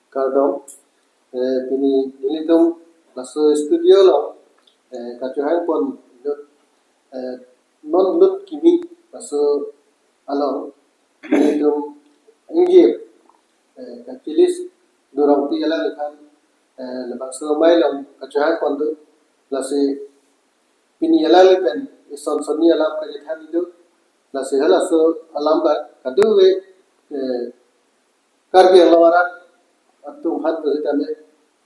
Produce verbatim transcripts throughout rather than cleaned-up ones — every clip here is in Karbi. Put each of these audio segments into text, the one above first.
Kardom, eh, pini nelitum laso studio along, eh, kachehang pon inut, eh, non inut kimi laso along nelitum ingjir, eh, Kachilis Dorongpi alangliphan, eh, labangso amei along kachehang pon do, lasi pini alangli pen ison sonni alam kachethan do, lasi halaso alam abang kadokave, eh, Karbi Anglong arat atum aphan pusitame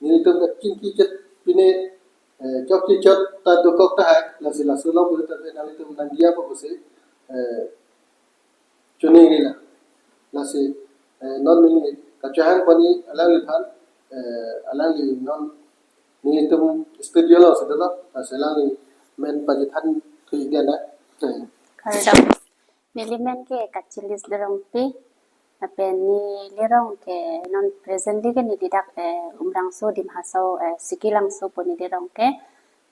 nelitum kachingki chet pine, eh, chokche chot ta dokok tahai, lasi laso along pusitame nanglitum nangdiya po pusi, eh, choningri lang. Lasi, eh, non neli kachehang pon alangliphan, eh, alangli non nelitum studio along si dolo, lasi alangli men pachethan ke dia na. Eh. Kardom. Neli men ke Kachilis Dorongpi. Lapen neli rong ke non presently ke neli dak, eh, Umrangso, Dima Hasao, eh, Sikilangso pu neli rong ke.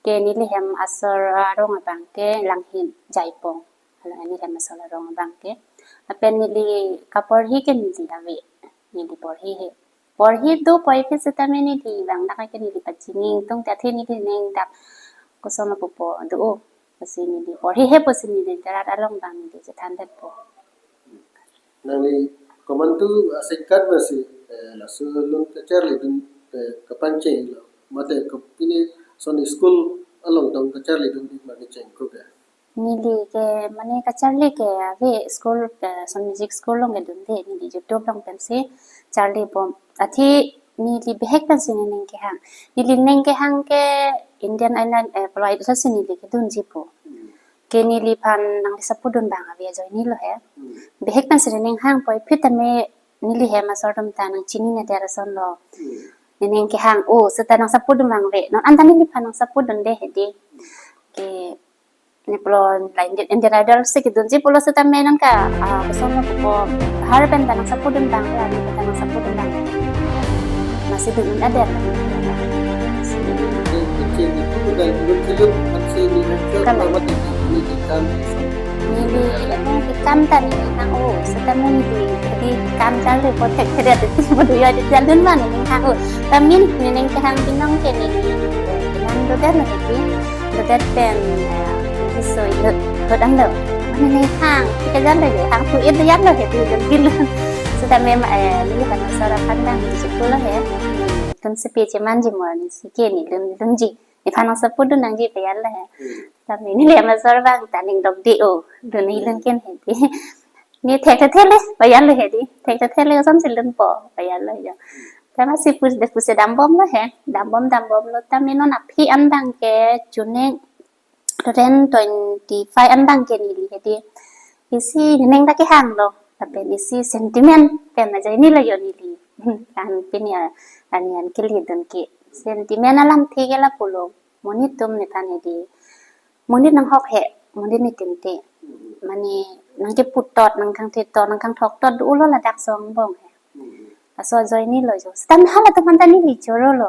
Ke neli hem asor arong abang ke Langhin Jaipong. Hala neli hem asor arong abang ke. Lapen neli kaporhi ke neli ave. Neli porhi he. Porhi do puvoiphit sitame neli abang dak ke neli pachini ingtung ta athe neli ning dak koson pupo do o. Lasi neli porhi he pusi neli rat along abang neli chethan det po. Nangli komantu asingkat masi, eh, laso alun kacharlidun, eh, kapancheng lo. Mate ke pine son school along tong kacharlidun di mane cheng ko ke. Neli ke mane kacharli ke ave school, eh, son music school along kedunde, neli YouTube along pensi charli bom. Athe neli bihek pensi nening kehang. Neli ning kehang ke Indian Idol, eh, Polo Idol si neli kedunji po. Hmm. Ke neliphan nangli support dun abang ave ajoine lo he. Hmm. Bihek pensi nening hang puvoiphit tame neli hem asor atum ta nangchini ne der ason lo. Hmm. Nening kehang o seta nang support dun abang ave. Non anta neliphan nang support dunde hedi. Ke ne pulo lain Indian Idol si kedunji pulo seta menang ka, ah, koson lo pupo har pen ta nang support dun abang ave, ta nang support dun abang. Masi dun ader. Kalau neli, neli kam ta neli nang o, seta neli di kam charli po thek thek di mo duya di jalun ma neli nang o. Tamin nening kehang binong ke neli nang dodet na hedi. Dodet pen, eh, iso inut hot ang do. Mane neli hang, kejang lagi hang tu itu yang lo hedi dun gil. Seta mem, eh, neli kan asor aphan dang di school lo he. Tun sepi cheman ji mo ni si ke neli lun, lunji. Nephan nang support dun nangji payal lo he. Hmm. Tame neli hem asor abang ta ning dok di o. Dun neli lun ken hedi. Ne thek thek thek le payal lo hedi. Thek thek thek le osomsi lun po payal lo ya. Tame si pus de pus dam bom lo he. Dam bom dam bom lo tame non aphi an abang ke chuning two thousand twenty-five an abang ke neli hedi. Isi nening ta kehang lo. Lapen isi sentiment pen ajoine lo yo neli. Kan pini a, anian kelidun ke. Sentiment alamthe ke lapulo. Monit atum nephan hedi. Monit nanghok he, monit ne tinte. Mane nangkepu tot, nangkangthe tot, nangkangthok tot, do ulo ladak song bong he. Laso ajoine lo jo. Seta halatum anta neli choro lo.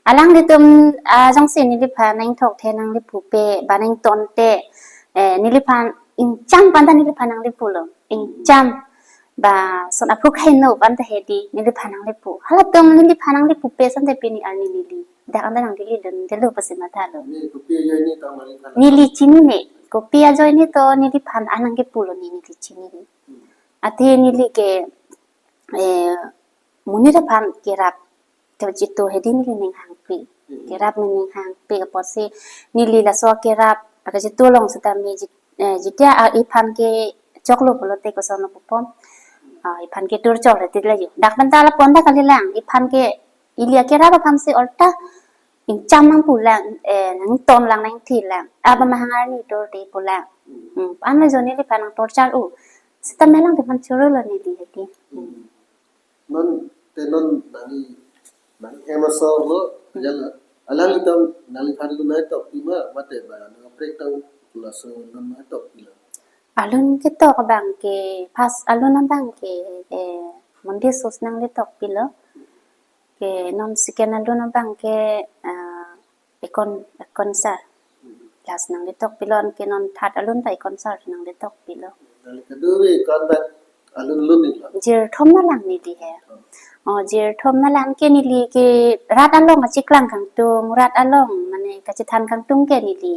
Alanglitum, ah, jongsi neliphan nangthokthe nangli pupe, ba nangtonte, eh, neliphan ingcham anta neliphan nangli pulo. Ingcham. Ba son aphu kaino anta hedi neliphan nangli pu. Halatum neliphan nangli pupe sante pini arni neli dak anta nangli lun delo pusi matha lo. Neli kopi ajoine ta nangli phan. Neli chinine. Kopi ajoine to neliphan an nangkepu lo ne neli chinine. Hmm. Athe neli ke, eh, monit aphan kerap kachito hedi neli ning hangpi. Hmm. Kerap nening hangpi apotsi neli laso kerap kachito along seta me jit-, eh, jitia, ah, iphan ke choklo pulote koson lo pupo. Ah, iphan ke tur choklo titla yo. Dak pen ta lapu anta kalilang. Iphan ke ili akerap aphansi olta ingcham nangpu lang, eh, nangton lang, nangthi lang. Aba mahang arni tur te pu lang. Hmm. An ajoine neliphan nang torture o. Seta melang nephan choro lo neli hedi. Hmm. Non te non nangli, nangli hem asor lo, jala alanglitum nangliphan lun nangtokpi ma, mate ba nang aprek tang laso lun nangtokpi lo. Alun ketok abang ke, first alun abang ke, eh, Monday Sos nanglitokpi lo. Ke non second alun abang ke, ah, Ekon, Ekon sir. Last nanglitokpi lo, anke non third alun ta Ekon sir nanglitokpi lo. Nangli kadokave Ekon abang Alun lun ni lo. Jirthom na lang neli he. Oh, jirthom na lang ke neli ke rat along achiklang kangtung, rat along mane kachethan kangtung ke neli.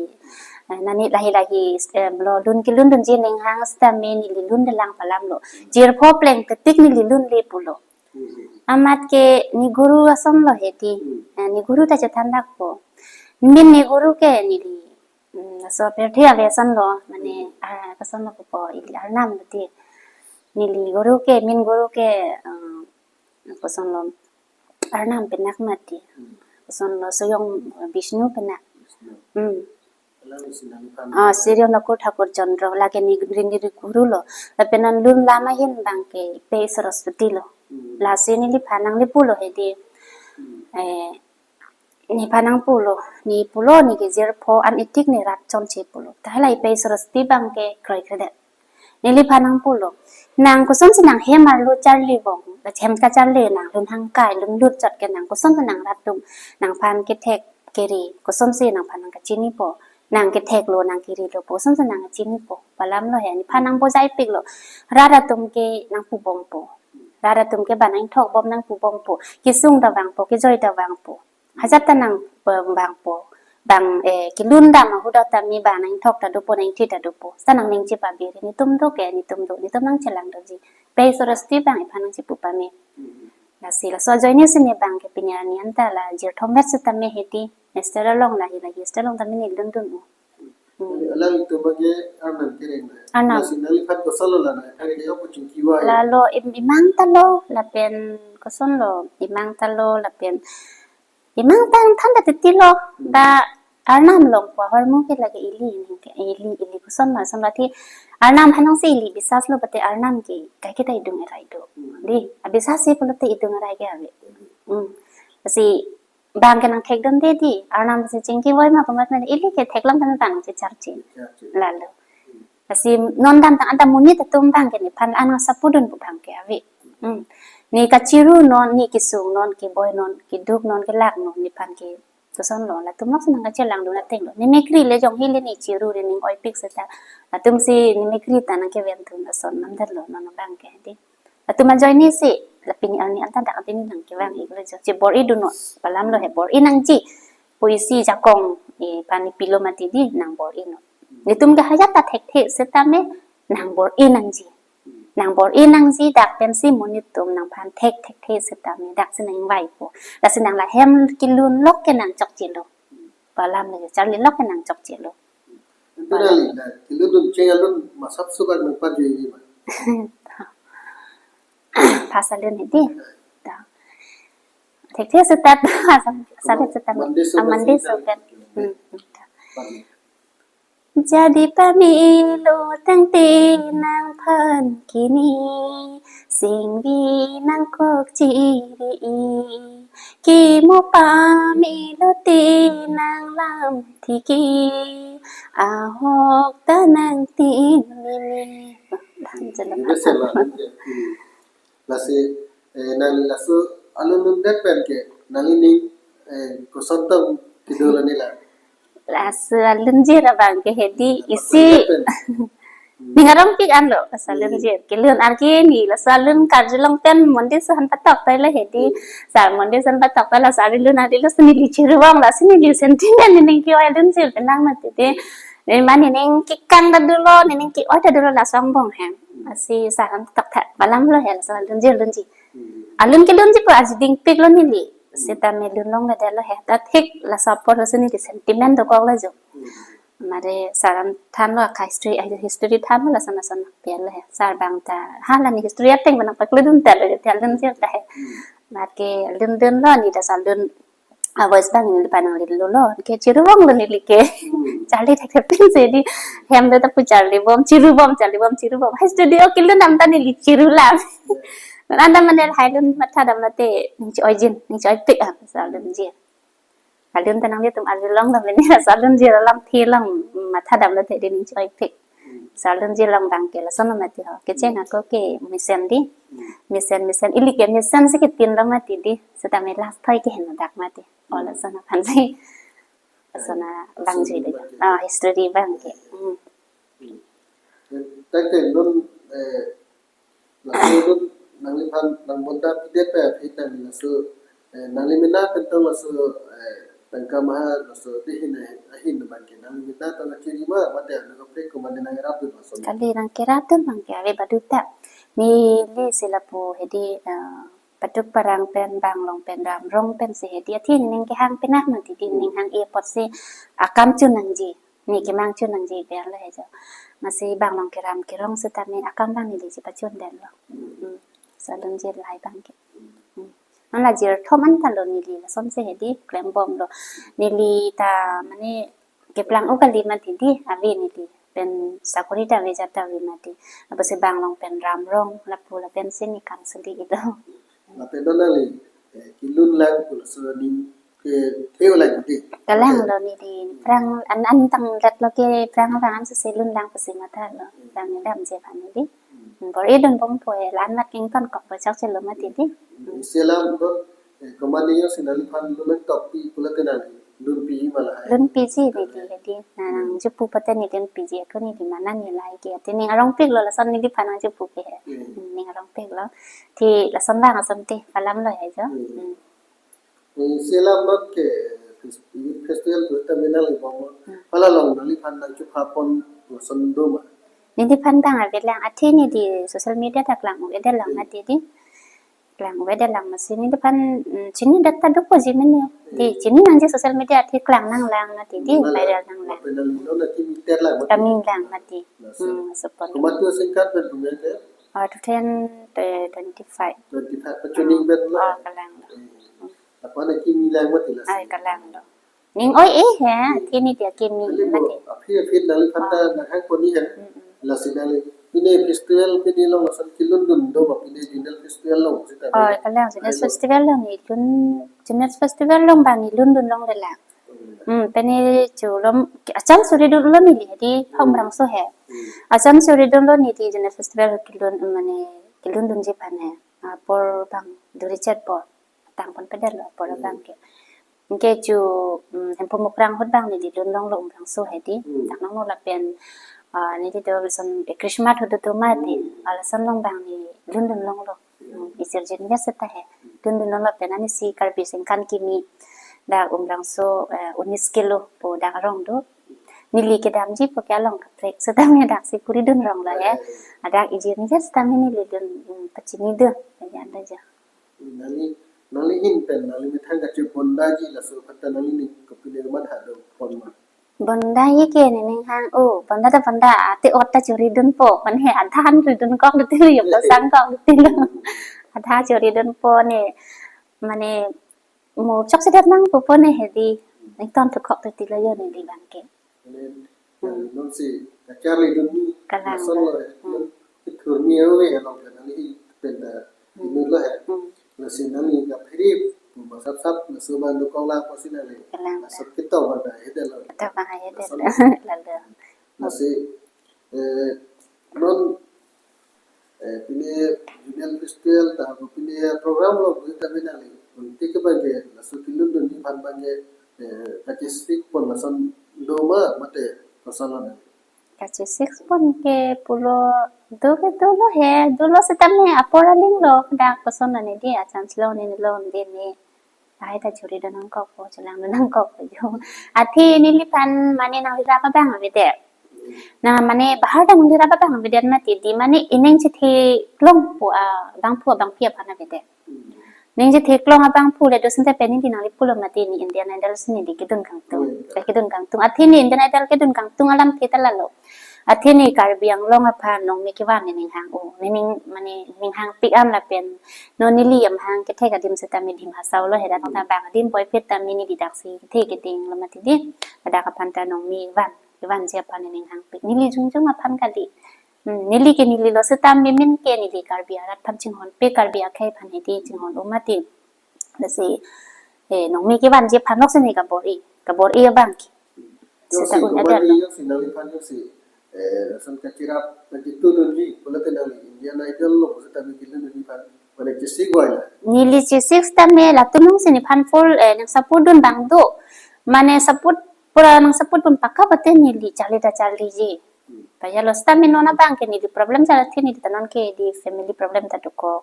Eh, nani lahi lahi, eh, lo lun kelun dunji ning hang sitame neli lun de lang pu alam lo. Jirpho pleng ketik neli lun le pulo. Hmm. Amat ke ne guru ason lo hedi. Hmm. Eh, ne guru ta chethan dak po. Min ne guru ke neli. Hmm, laso pirthe ave ason lo, mane, ah, koson lo pupo, ili arnam lo ti. Neli guru ke, min guru ke, ah, koson lo, arnam penak mati. Hmm. Koson lo, Soyong Vishnu penak. Vishnu. Hmm. Alang isi nangphan. Ah, Sri Naku Thakur Chandra, lake ne ring ring guru lo. Lapen non lun lam ahin abang ke Pei Saraswati lo. Hmm. Lasi neliphan nangli pulo hedi. Hmm. Eh, nephan nangpulo, ne pulo, ne ke jirpho an itik ne rat chonche pulo. Tahai la Pei Saraswati abang ke kroikredet. Neliphan nangpulo. Nang kosonsi nang hem arlo charli vong, hem kacharli nang lun hangkai, lun lut chot ke nang kosonsi nang rat atum, nangphan kethek keri, kosonsi nangphan nangkachinipo, nang kethek lo, nang keri lo, kosonsi nangkachinipo. Pu alam lo he, nephan nangbojai piklo. Rat atum ke nangpu bompo. Rat atum ke ba nangthok bom nangpu bompo. Kesung ta vangpo, kejoi ta vangpo. Hajat ta nang, eh, vangpo. Bang, eh, kelun dam ahut ta mi ba nangthok ta dopo, nangthi ta dopo. Sa nangning chepabiri, netum do ke, netum do, netum nangchelang doji. Pei Saraswati abang iphan nangchepu pame. Lasi laso ajoine si ne abang ke pini arni anta la jirthom vet sitame hedi. Hostel along lahi lahi, hostel along tame ne lun dun-o. Hmm. Alanglitum ke arnam kereng na. Arnam. Lasi nangliphan koson lo la na, kari ke opportunity wa ya. Lalo im-, imang ta lo, lapen koson lo, imang ta lo, lapen imang ta than ta titi lo, ta arnam longpo ahormu ke lake ili, ili, ili koson ma, son lati arnam hanong si ili bisas lo, bate arnam ke kaike ta idung erai do. Hmm. Di, abisas si pulote idung erai ke ave. Hmm. Lasi abang ke nangthek dunde di, arnam si chingki voi ma komat ma, ili ke theklong tame abang checharche. Checharche. Lalo. Hmm. Lasi non damtang anta monit atum abang ke nephan an nangsapu dun pu abang ke ave. Hmm. Ne kachiru non, ne kesung non, keboi non, keduk non, kelak non, nephan ke koson lo, latum lok si nangkachelang dun ateng lo. Ne mekri le jong hile ne chiru le ning oipik seta. Latum si ne mekri ta nangkeven dun ason namdet lo, non abang ke di. Latum ajoine si, la pini arni anta dak pini nangkevang iklo jo. Che bor-i dunnon, pu alam lo he bor-i nangji. Pu isi jakong, eh, pani pilo mati di, nangbor-i non. Netum ke hajat ta thekthe sitame, nangbor-i nangji. Nangbor-i nangji dak pensi monit atum nangphan thek thekthe sitame, dak si nangvaipo. Lasi nang la hem kelun lok ke nangchokche lo. Pu alam lo, charli lok ke nangchokche lo. Itu nali, na, kelun dun cheng alun masap subak nangpajui ma. Phasa alun hedi. Ta. Thekthe seta, phasa, phasa seta. Monday so, ah, Monday so kan. Hmm. Pagi. Jadi pamelo tangte nangphan kini, singvi nangkok chiri-i. Kimo pamelo te nanglam tiki, ahok ta nangtin mimi. Ini selalu. Lasi, eh, nang laso alun lun det pen ke, nangli ning, eh, koson tong kedo lo nila. Laso alun jir abang ke hedi isi. Ning arong pik an lo, laso alun jir. Kelun arki ni, laso alun karjulong pen Monday so han patok tai lo hedi. Hmm. Sar Monday so han patok tai, laso alun adi lo si neli chiru bom, laso neli sentiment nening ke-oi alun jir penang mati de. Ne mane nening kekang ta dolo, nening ke-oi ta dolo laso angbong he. Lasi sar han patok tha, pu alam lo he, laso alun jir lunji. Hmm. Alun kelunji pu aji dingpik lo neli. Hmm. Sitame lun longledet lo he. Ta thik laso apor lo si neli sentiment dokok lo jo. Hmm. Mare sar an thanlo aka history, eh, history thanlo lason lason pian lo he. Sar abang ta, ha la ne history ateng abang paklo dun ta lo, ta lun jir ta he. Hmm. Mare ke lun dunlo ne ta sar lun, ah, voice abang ne panang lilo lo. Ke chiru bom lo neli ke. Hmm. Charli thekthepin si di. Hem do ta pu charli bom, chiru bom, charli bom, chiru bom. Hai studio kelun dam ta neli chiru lam. Hmm. Nanda mane hai lun matha dam mate, ning chi-oi jin, ning chi-oi tik, ah, sar lun jir. Alun ta nanglitum arjulong lo mene, laso alun jir alam thi long matha dam lo te di ning chi-oi pik. Hmm. Laso alun jir long abang ke lason lo mati ho. Kecheng ako ke mesen di. Hmm. Mesen, mesen. Ili ke mesen si ketin lo mati di. Sitame last thoi ke hin dak mati. Oh, hmm, lason aphan si. Lason abang jui de. History abang ke. Ah, history abang ke. Hmm. Hmm. Tangte non, eh, Laso dun nangliphan nang bonta pidet pen aphi nang laso, eh, nangli mena pen tong laso, eh, tangka maha laso dihin ahin, ahin abang ke nangli mena tong achiri ma, mate ano kaprek ko mane nang rapdun laso. Kali nang kerapdun abang ke ave baduta. Neli si lapu hedi, eh, Patuk Parang pen, Banglong pen, Ramrong pen si hedi. Athe nening kehang penap mati di, nening hang-e apotsi akam chun nangji. Ne kemang chun nangji pen lo he jo. Masi Banglong keram kerong setame akam abang neli si pachun den lo. Hmm. Salun jir lahai abang ke. Hmm. Mala jir thom an ta lo neli lason si hedi klembom lo. Neli ta mane keplang-o kali mati di, ave neli. Pen sakori ta ave jat ta ave mati. Apotsi Banglong pen Ramrong lapu lapen si ne kam suli ilo. Lapen non nangli, eh, kelun lang pulo so ning ke theu lang di. Kalang lo neli, pherang an, an tanglet lo ke pherang abang an si lun lang pusi matha lo. Pherang ni damji aphan neli. Hmm. Bor-i dunbom po he, la-an mat kengton kok po chokche lo mati di. Hmm. Isi alam non, eh, komat ni yo si nangliphan lun nangtokpi pulote nangli lunpiji ma lahai? Lunpiji neli hedi. Nang jupu pute ne lunpiji ako neli mana ne lahai ke. Athe ning arongpik lo lason neliphan nang jupu ke he. Hmm. Hmm, ning arongpik lo. Athe lason abang asonte, palam lo he jo. Hmm. Hmm. Eh, isi alam non ke fes-, youth festival pu ta menal ibong. Hmm. Hala along nangliphan nang chupha pon lason do ma? Neliphan abang avelang, athe neli social media ta klang-o-edet lang mati di. Klang-o-edet lang masi neliphan, mm, chini dat ta dopo ji mene. Di, hmm, chini nangji social media athe klang nanglang mati di, hmm, viral nanglang. Lapen nangli non akimi ter lang mati. Kami lang mati. Laso. Hmm, support. Komat asingkat pen punya ke? Ah, two thousand twenty-five. Twenty-five, pachuning pen lo. Oh, kalang lo. Hmm. Aphan akimi lang mati laso. Ai, kalang lo. Ning oi-e he, hmm, athe neli akimi mati. Aphi aphi nangliphan ta, ah, nanghang pon ni he. Hmm, hmm. Lasi nangli pine festival pine along lason kelun dun do ma, pine Zonal Festival along seta? Oh, kalang, Zonal Festival along neli lun, Zonal Festival along abang neli lun dun longle lang. Hmm. Hmm, pine chulom, acham suri dun lo neli, hedi, hmm, Umrangso he. Hmm. Acham suri dun lo neli Zonal Festival kelun, mane, kelun dunji aphan he. Ah, apor abang duri chet apor. Tang pon pedet lo apor, hmm, abang ke. Anke chu, mm, Hemphu Mukrang ahut abang neli lun longlo Umrangso hedi. Hmm. Dak nang no lapen, ah, neli do lason, eh, Christmas ahut do mati. Hmm. Ah, lason along abang neli lun dun longlo. Hmm. Hmm, ijir jin ya seta he. Hmm. Lun dun longlo pen ani si Karbi Sengkan kimi dak Umrangso, eh, unis kilo pu dak arong do. Neli kedamji pu ke along kaprek setame dak si kuri dun rong lo he. Eh. Adak ijir ya setame neli dun, mm, pachini dun. Ya, ada aja. Nangli, nangli ahin pen, nangli methang kachebondaji laso aphan ta nangli ning kopine man hado pon ma? Bondaji ke nening hang, oh, bonda ta bonda, ate ot ta churi dunpo, mane adha an ri dun kok dun ti, yop ta sang kok dun ti lo. Adha churi dunpo ne, mane mo chokche det nangpo po ne hedi, nington thu kok dun ti lo yo neli abang ke. Mane, hmm, eh, non si kacharli dun ni, kalang lason lo, eh, hmm, non kethur ni ave along pen nangli pen ta, hmm, inut lo he. Hmm. Lasi nangli kaphere pu ma sap sap, laso abang dokok lang pusi nangli. Kalang. Laso ketok abang ta hedet lo. Ketok abang hedet. Lason lo. Lalu. Lasi, eh, non, eh, pine Zonal Festival ta, pine program lo, pu ta pine nangli. Unti ke abang ke, laso kelun dunji aphan abang ke, eh, kachesik pon lason do ma, mate koson lo nangli? Kachesik pon ke pulo, do ke dolo he, dolo setame apor aling lo, dak koson lo ne di, acham silo ne lo ne di ne. Lahai ta churi dun nangkokpo, chelang dun nangkokpo jo. Athe neliphan mane nangli rap abang avedet. Na mane bahar ta nangli rap abang avedet mati di, mane ining chetheklong pu abangphu abangpi aphan avedet. Ining chetheklong abangphu le do sinte pen neli nangli pulo mati ne Indian Idol si neli kedun kangtung. Kedun kangtung. Athe ne Indian Idol kedun kangtung alam ke ta lalo. Athe ne Karbi Anglong aphan nongmi kevan nening hang-o. Nening mane nening hangpik an lapen non neli amahang kethek adim setame Dima Hasao lo he, dak ta bang adim puvoiphit tame neli dak si kethe keding lo mati di. Ladak aphan ta nongmi van, kevanji aphan nening hangpik. Neli jongjong aphan kali. Hmm, neli ke neli lo setame min ke neli Karbi arat aphan chinghonpik, Karbi akhei aphan hedi chinghon-o mati. Lasi, eh, nongmi kevanji aphan lok si ne kabor-i, kabor-i abang ke. Seta un-edet lo. Yo si nangli aphan yo si, eh, lason kachirap, kachitu dunji pulote nangli Indian Idol lo setame kelun dunji aphan mane chesik boi la? Neli chesik setame latum along si nephan full, eh, nang support dun abang do. Mane support, pura nang support dun pakka pute neli charli ta charliji. Pajalo seta mi non abang ke neli problem jala thi neli ta non ke di family problem ta dokok.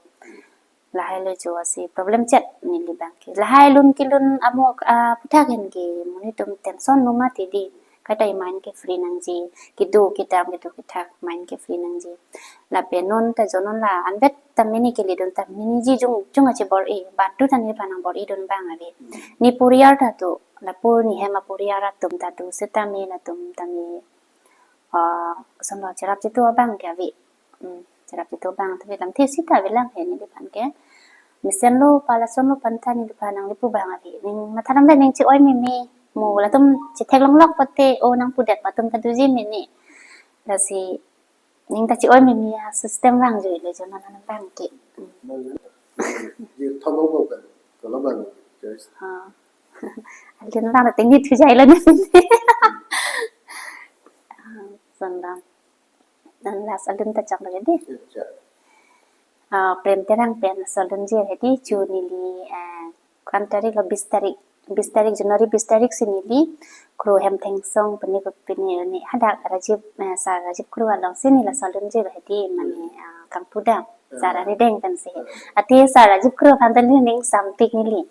Lahai le jo asi problem chet neli abang ke. Lahai lun kelun amo aputhak hen ke monit atum tension no mati di. Kaita mind ke free nangji. Kedo kedam kedo kethak mind ke free nangji. Lapen non ta jo non la anvet ta mini keledun ta mini ji jung jung ache bor-i. Batu ta neliphan nang bor-i dun abang ave. Ne poriar ta do. Lapu ne hem aporiar atum ta do setame latum tame ah, kosonlo cherap chetu abang ke ave. Hmm, cherap chetu abang ta ave lamthe seta ave lang he neliphan ke. Mesenlo pala sonlo panta neliphan nangli pu abang ave. Ning matharam pen ning che-oi meme. Mo latum chetheklonglok pote o nang pudet atum ta doji meme. Lasi ning ta che-oi meme a system vangjuilo jo non abang ke. Hmm. Ye thong bang kan. Kalau bang. Just Ah. Alin abang ta tinggi thu jailo na. Sondang. Dan last alin ta chok lagi di. ya. Ah, Prem Terang pen laso alunjir hedi chu neli ah, kan tarik lo bis tarik. Bis tarik January bis tarik si neli Kro Hem Thengsong pini ko pini ni hadak Rajiv eh, Sir Rajiv Kro along si neli laso alunjir hedi mane ah, kangpudam. Sir arideng pensi. Ati Sir Rajiv Kro aphan ta neli ning sampik neli.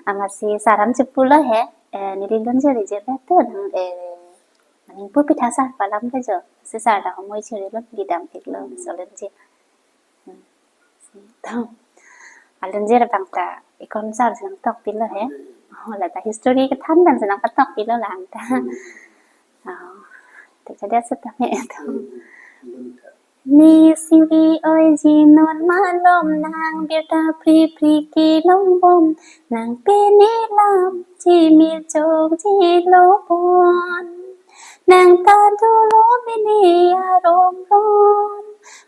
Amatsi Sir an chepulo he, eh, neli lunjir ije betul nang eh, maning pu pitha Sir palam ta jo. Si Sir ta homoi chiri lo, neli dampiklo, so lunjir. Hmm. Si, to. Alunjir abang ta, ikon Sir si nangtok pilo he. Oh, la ta history kethan dan si nangpatok pilo lang ta. Oh, te kada setame to. Nisi vi oiji non malom nang birta pri pri kelongbom nang pene lam chimir chok jilobon nang ta dolo mene arom ron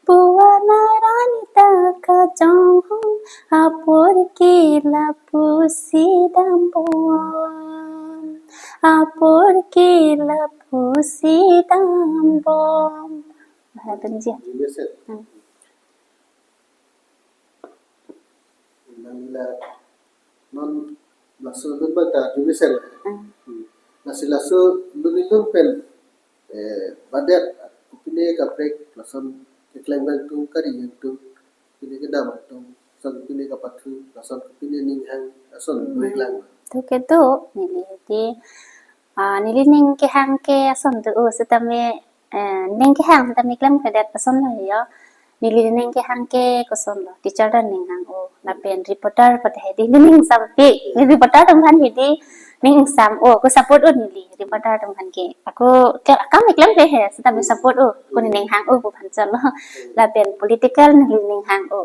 puan arani ta kachong hong apor ke lapusi dambom apor ke lapusi dambom. Bahadun ji. Junior set. Hmm. Nang la non laso dun bang ta junior set. Hmm. Nasi laso dun ilun pen eh, badet kopine kaprek lason keklem bang tung kari yang tung kopine kedam tung son kopine kapathu lason kopine ninghang lason beri lang. To ke to neli ti ah, neli ning kehang ke ason do o setame eh, ning kehang setame klem kedet ason lo yo. Neli ning kehang ke koson lo teacher ta ninghang o lapen reporter pada hedi ning sampik reporter atum aphan hedi ning sam o ko support o neli reporter atum aphan ke ako ke akam klem ke he setame support o ko ninghang o ko phan chalo lapen political neli ninghang o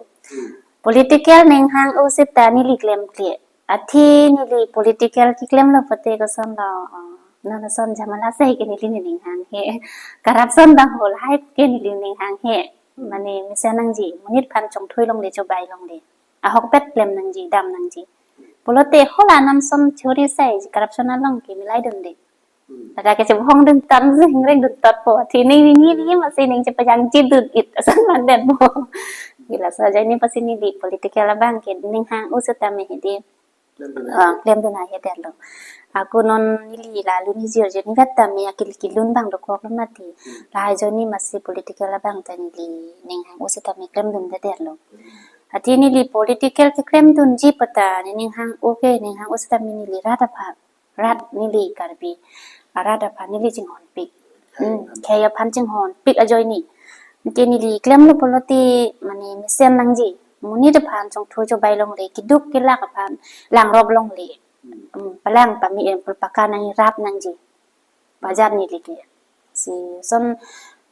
political ninghang o seta neli klem kle. Athe neli political keklem lo pote koson lo. Oh, non ason jamala sai ke neli ninghang he. Corruption dang hol hai ke neli ninghang he. Mane mesen nangji, monit aphan chongthui longle chobai longle. Ahokpet klem nangji, dam nangji. Pulote hola non ason theory sai corruption along ke milai dunde. Ada ke chebhong dun tan hingreng dun tot po. Athe neli neli neli masi ning chepajang chidun it ason mandet po. Gila saja ini pasi neli political abang ke ninghang o setame hedi. Ah, klem dun ahe der lo. Ako non neli la lun ijir jeni vet tame akil kilun bang dokok lo mati. Lahai joni masi political abang ta neli ninghang o setame klem dun der lo. Athe neli political keklem dunji pata ne ninghang o ke ninghang o setame neli rat aphan. Rat neli Karbi. Arat aphan neli chinghonpik. Hmm, khei aphan chinghonpik ajoine. Ke neli klem lo pulote mane mesen nangji. Monit aphan chongthui chobai longle, keduk kelak aphan langrop longle. Hmm, palang pami em pulpaka nang rap nangji. Bajar neli ke. Si son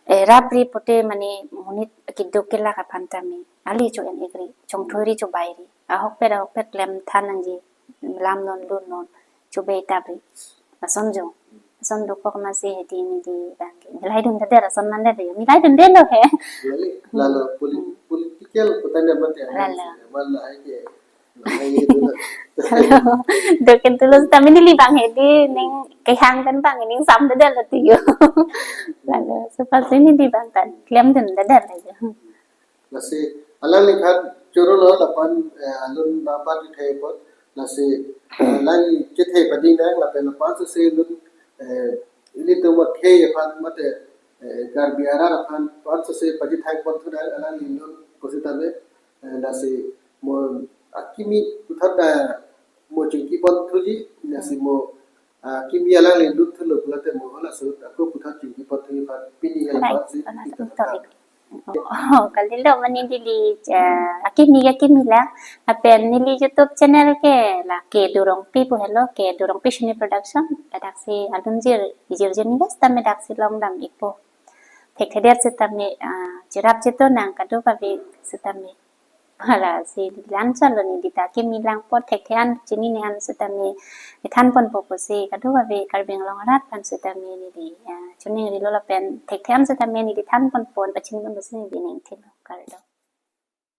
eh, rap ri pote mane monit keduk kelak aphan tame. Ali cho en ekri. Chongthui ri chobai ri. Ahokpet ahokpet klem than nangji. Lam non lun non. Chobai tap ri. Ason jo. Ason dokok masi hedi neli bang ke. Milai dun der ason mandet yo. Milai dun der lo he. Lali lalo poli- political kutanya mati Lalo. Mana aike. Aike dun. Doken tulus tame neli bang hedi ning kehang kan bang ning sam der lo tiyo. Lalu seperti neli bang tan klem dun der aja. Lasi alangli khan choro lo lapen eh, alun napa di thai pot lasi eh, lang chethe padi nang lapen lapen sese lun eh, ili tu mat khei aphan mate eh, Karbi arat aphan, aphan sose pachethang pon thu nang alangli lun pusitame, eh, lasi mo akimi puthot ta mo chingki pon thuji, lasi mo akimi alangli lun thulo pulote mo laso ako puthot chingki pon thuji aphan pini Alright, alangli alright, si alright, ito alright. Oh, kalilo mane neli, eh, akimi akimi lang, lapen neli YouTube channel ke la K Durongpi pu helo, K Durongpi Shini Production, ladak si alun jir, jir jir neli sitame dak si long dam ikpo. Thekthedet sitame, ah, cherap cheto nang kadokave sitame. Hala si lan chalo neli ta akimi lang apot thekthe an chinine an sitame neli than ponpo pusi kadokave Karbi Anglong arat aphan sitame neli, ah, choningri lo lapen thekthe an sitame neli than ponpo pachini ponpo pusi neli ning thilo kardom.